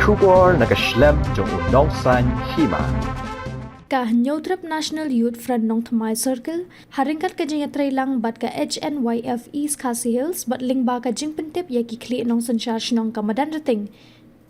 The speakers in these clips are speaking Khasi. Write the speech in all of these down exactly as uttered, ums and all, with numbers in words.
Khubor na ka shlem jong u nongsaiñ hima. Ka Hynñiewtrep National Youth Front Nongthymmai Circle, ha ryngkat ka jingïatreilang bad ka H N Y F East Khasi Hills, bad lyngba ka jingpyntip ïa ki khlieh nongsynshar shnong ka Madanrting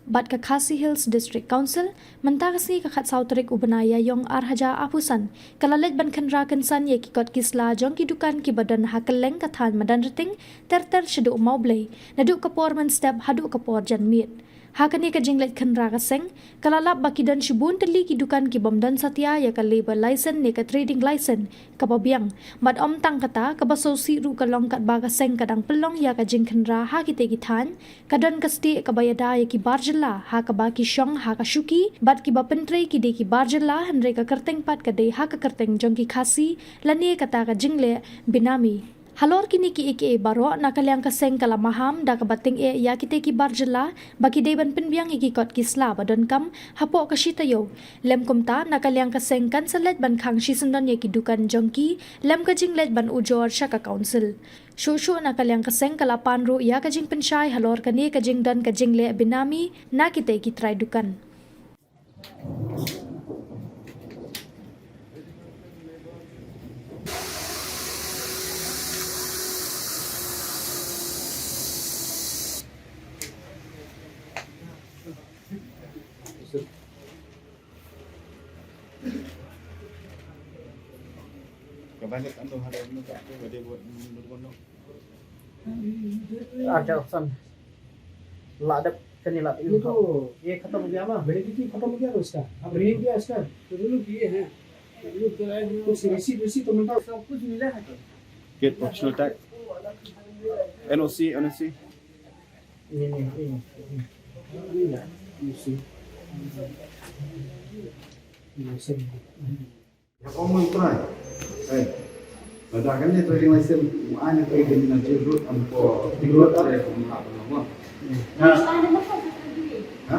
bad ka Khasi Hills District Council, mynta ka sngi ka khatsaw tarik u bnai Ïaïong ar hajar arphew san, ka la leit ban khynra kynsan ïa ki kot ki sla jong ki dukan kiba don ha kylleng ka thaiñ Madanrting, ter ter shaduh Mawblei, naduh ka por mynstep haduh ka por janmiet. Ha kane ka jingleit khynra ka seng, ka la lap ba ki don shibun tylli ki dukan ki bym don satia ïa ka labour license ne ka trading license kaba biang. Bad ym tang kata, kaba sngewsih ruh ka long katba ka seng ka dang pynlong ïa ka jingkhynra ha kitei ki thaiñ, ka don ka stieh kaba ïada ïa ki bar jylla, ha kaba ki shong ha ka shuki, bad kiba pyntrei ki dei ki bar jylla, hynrei ka kyrteng pat ka dei ha ka kyrteng jong ki Khasi, lane kata ka jingleh benami. Halor kine kiei kiei baroh, na ka liang ka seng ka la maham da kaba tyngeh ïa kitei ki bar jylla ba ki dei ban pynbiang ïa ki kot ki sla ba donkam hapoh ka shi taïew. Lym kumta, na ka liang ka seng kan sa leit ban khang shisyndon ïa ki dukan jong ki lem ka jingleit ban ujor sha ka council. Shuh shuh na ka liang ka seng ka la pan ruh ïa ka jingpynshai halor kane ka jingdon ka jingleh benami na kitei ki trai dukan. अच्छा, ऑप्शन ला दे, कनी ला दे। ये तो, ये खत्म हो गया ना? वैलिडिटी खत्म हो गया ना उसका? अब रिन्यू किया उसका? तो रिन्यू किए हैं। रिन्यू कराए हैं। कुछ रिसीट, रिसीट तो मिलता? सब कुछ मिला है तो। Get professional tag. N O C, N O C. ये नहीं, ये नहीं, ये नहीं। ये नहीं, ये नहीं। ये सही है। Ïa ka ong u trai. Eh. Lada kane trading license u ai na ka Ri Bhoi na Jail Road, am ko Jail Road, eh, ko mla ko mo. Ha? Ai,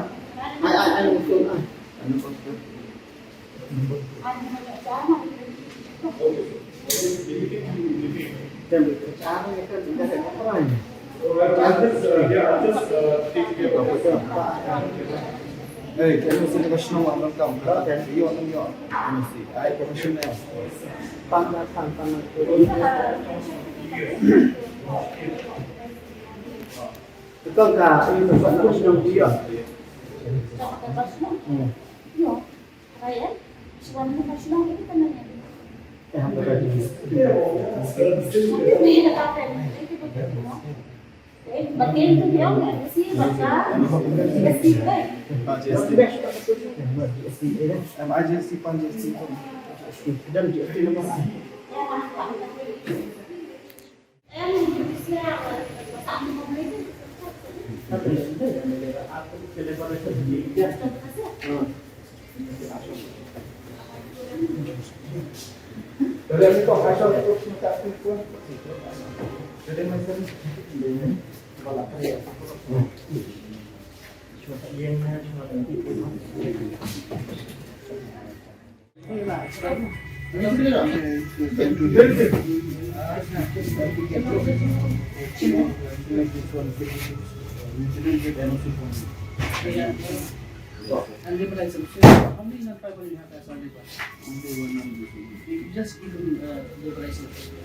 ai, ai, ai. Ai, ai. Betul tak? Ini tempat kos yang dia. Hmm. Ryan, suami kasih nong ini kan nanya. Eh, apa tadi? Tapi dia tak apa. Itu betul, no? Eh, batin tu dia nggak sih, baca. Nggak sih, kan? Pak J S T. Pak J S T, ya kan? Em, I J S T, Pak J S T. P J S T. Dan J S T nomor. And liberal solution. How many non-tribal you have as a liberal? Only one non-tribal. You just give them, uh, liberal solution.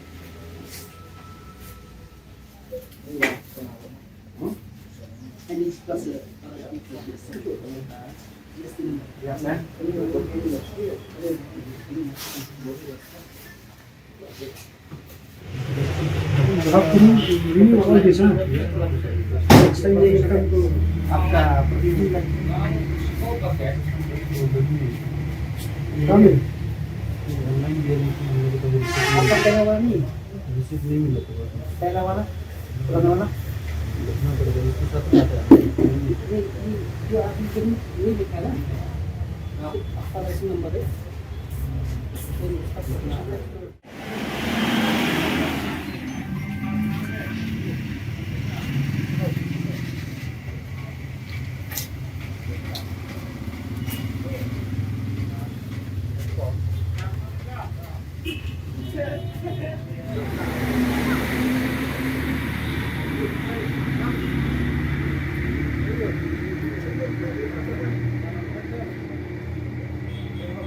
आपका पहला वाला नहीं मिला तो। पहला वाला? पुराना वाला? ये, ये, जो आपने कभी नहीं लिखा ना? हाँ। आपका लाइसेंस नंबर है।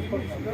Hmm?